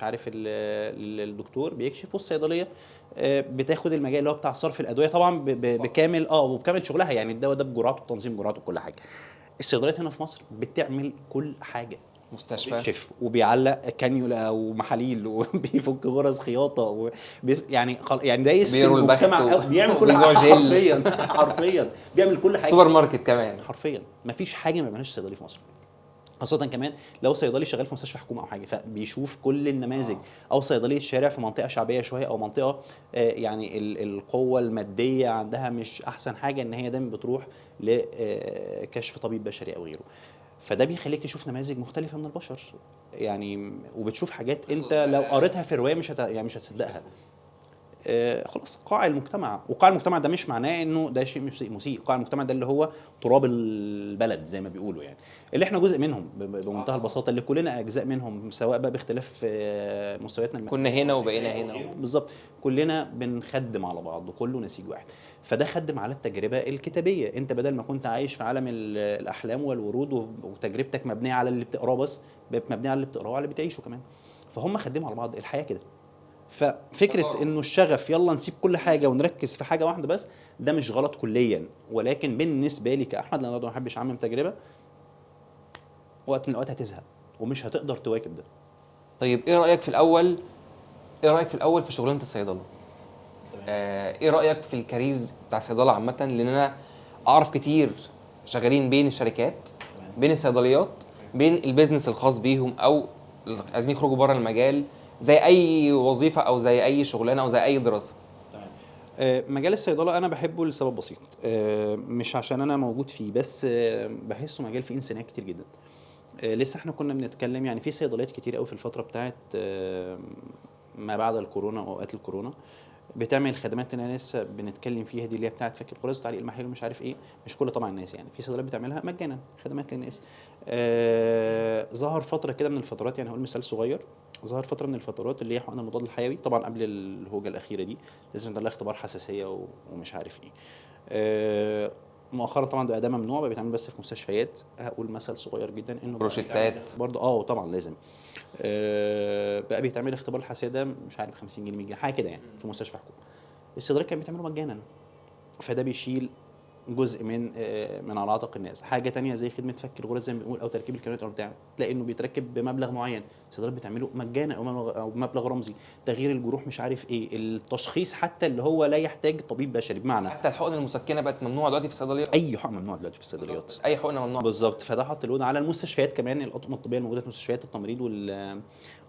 عارف الدكتور بيكشف، والصيدليه بتاخد المجال اللي هو بتاع صرف الادوية طبعا بكامل وبكامل شغلها، يعني الدواء ده بجرعاته بتنظيم جرعاته بكل حاجه. الصيدليات هنا في مصر بتعمل كل حاجه، مستشفى بيكشف وبيعلق كانيولا ومحاليل وبيفك غرز خياطة يعني يعني دايس في بيروا البخت المجتمع بيعمل كل وبيبيعوا حاجة جل. حرفيا حرفيا بيعمل كل حاجه. سوبر ماركت كمان. حرفيا مفيش حاجة ما بيعملهاش صيدلي في مصر، خاصة كمان لو صيدلي شغال في مستشفى حكومة أو حاجة فبيشوف كل النماذج، أو صيدلية شارع في منطقة شعبية شوية أو منطقة يعني القوة المادية عندها مش أحسن حاجة، إن هي دايما بتروح لكشف طبيب بشري أو غيره. فده بيخليك تشوف نماذج مختلفة من البشر يعني، وبتشوف حاجات أنت لو قريتها في رواية مش يعني مش هتصدقها. خلاص قاع المجتمع، وقاع المجتمع ده مش معناه انه ده شيء مسيء، قاع المجتمع ده اللي هو تراب البلد زي ما بيقولوا، يعني اللي احنا جزء منهم بمنتهى البساطه، اللي كلنا اجزاء منهم، سواء بقى باختلاف مستوياتنا المادية. كنا هنا وبقينا هنا. بالظبط، كلنا بنخدم على بعض وكله نسيج واحد. فده خدم على التجربة الكتابيه، انت بدل ما كنت عايش في عالم الاحلام والورود وتجربتك مبنية على اللي بتقراه بس، بقت مبنية على اللي بتقراه وعلى اللي بتعيشه كمان. فهم خدموا على بعض الحياة كده. ففكره انه الشغف يلا نسيب كل حاجة ونركز في حاجة واحدة بس، ده مش غلط كليا، ولكن بالنسبة لي كاحمد، لان برضه ما بحبش اعمم تجربه، وقت من الاوقات هتزهق ومش هتقدر تواكب ده. طيب ايه رايك في الاول، ايه رايك في الاول في شغلانة الصيدله؟ ايه رايك في ال career بتاع الصيدله عامة؟ لان انا اعرف كتير شغالين بين الشركات، بين الصيدليات، بين ال business الخاص بيهم، او عايزين يخرجوا بره المجال زي اي وظيفة او زي اي شغلانة او زي اي دراسة. مجال الصيدله انا بحبه لسبب بسيط، مش عشان انا موجود فيه، بس بحسه مجال فيه انسانيه كتير جدا. لسه احنا كنا بنتكلم يعني في صيدليات كتير قوي في الفترة بتاعت ما بعد الكورونا واوقات الكورونا بتعمل الخدمات اللي انا لسه بنتكلم فيها دي، اللي هي بتاعت فك الغرز وتعليق المحاليل ومش عارف ايه. مش كل طبعا الناس، يعني في صيدليات بتعملها مجانا خدمات للناس. ظهر فترة كده من الفترات، يعني هقول مثال صغير، ظهر فترة من الفترات اللي هي حقن المضاد الحيوي، طبعا قبل الهوجه الاخيرة دي لازم يتعمل لها اختبار حساسية ومش عارف ايه. مؤخرا طبعا بقى ده ممنوع، بقى بيتعمل بس في مستشفيات. هقول مثل صغير جدا انه بقى روشتات. بيتعمل برضه طبعا لازم. بقى بيتعمل اختبار الحساسية ده مش عارف 50 جنيه 100 جنيه حاجة كده يعني في مستشفى حكومة. الصيدليات كانت بتعمله مجانا، فده بيشيل جزء من على عاتق الناس. حاجة تانية زي خدمة فك الغرز زي ما بنقول، او تركيب الكانيولا او بتاع، تلاقي انه بيتركب بمبلغ معين، الصيدليات بتعمله مجانا او مبلغ رمزي. تغيير الجروح مش عارف ايه، التشخيص حتى اللي هو لا يحتاج طبيب بشري، بمعنى حتى الحقن المسكنة بقت ممنوعة دلوقتي في الصيدليات. اي حقن ممنوع دلوقتي في الصيدليات. اي حقنه ممنوعة. بالظبط. فده حط ال load على المستشفيات كمان، الاطقم الطبية الموجودة في مستشفيات التمريض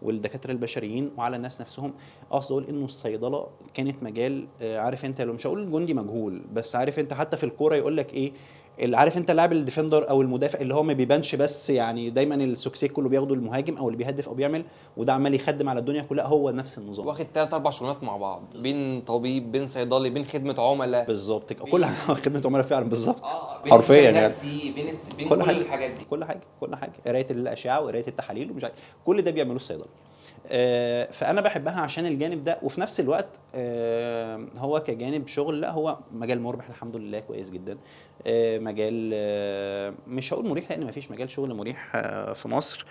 والدكاتره البشريين وعلى الناس نفسهم. اقصد اقول انه الصيدله كانت مجال، عارف انت لو مش هقول جندي مجهول، بس عارف انت حتى في الكورة يقول لك ايه، اللي عارف انت اللاعب ال defender او المدافع اللي هو ما بيبانش، بس يعني دايما ال succès كله بياخده المهاجم او اللي بيهدف او بيعمل، وده عمال يخدم على الدنيا كلها، هو نفس النظام. واخد 3 4 شغلانات مع بعض، بين طبيب بين صيدلي بين خدمة عملاء. بالظبط، كل خدمة عملاء فعلا بالظبط. بين حرفيا يعني. نفسي بين كل حاجة. الحاجات دي. كل حاجة، كل حاجة، قرايه الاشعة وقرايه التحاليل ومش عارف، كل ده بيعملوه الصيدلي. فانا بحبها عشان الجانب ده، وفي نفس الوقت هو كجانب شغل، لا هو مجال مربح الحمد لله كويس جدا. مجال مش هقول مريح لان مفيش مجال شغل مريح في مصر،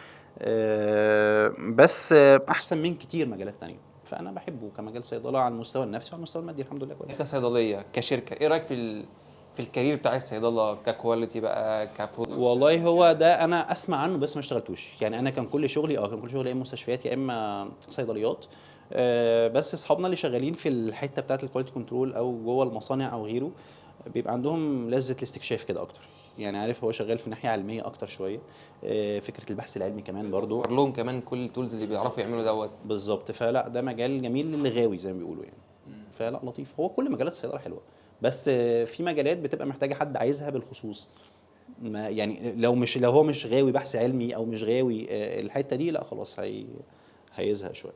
بس احسن من كتير مجالات تانية. فانا بحبه كمجال صيدلة على المستوى النفسي وعلى المستوى المادي الحمد لله كويس. كصيدليه كشركة، ايه رايك في ال career بتاع الصيدله ك quality بقى ك production؟ والله هو ده انا اسمع عنه بس ما اشتغلتوش، يعني انا كان كل شغلي يا اما مستشفيات يا اما صيدليات. بس اصحابنا اللي شغالين في الحتة بتاعه ال quality control او جوه المصانع او غيره بيبقى عندهم لذة الاستكشاف كده اكتر، يعني عارف هو شغال في ناحية علمية اكتر شوية، فكرة البحث العلمي كمان برضو وفر لهم كمان كل ال tools اللي بيعرفوا يعملوا دوت. بالظبط. فلا ده مجال جميل للي غاوي زي ما بيقولوا يعني. فلا لطيف، هو كل مجالات الصيدله حلوة، بس في مجالات بتبقى محتاجه حد عايزها بالخصوص، ما يعني لو هو مش غاوي بحث علمي او مش غاوي الحتة دي، لا خلاص هيزهق شوية.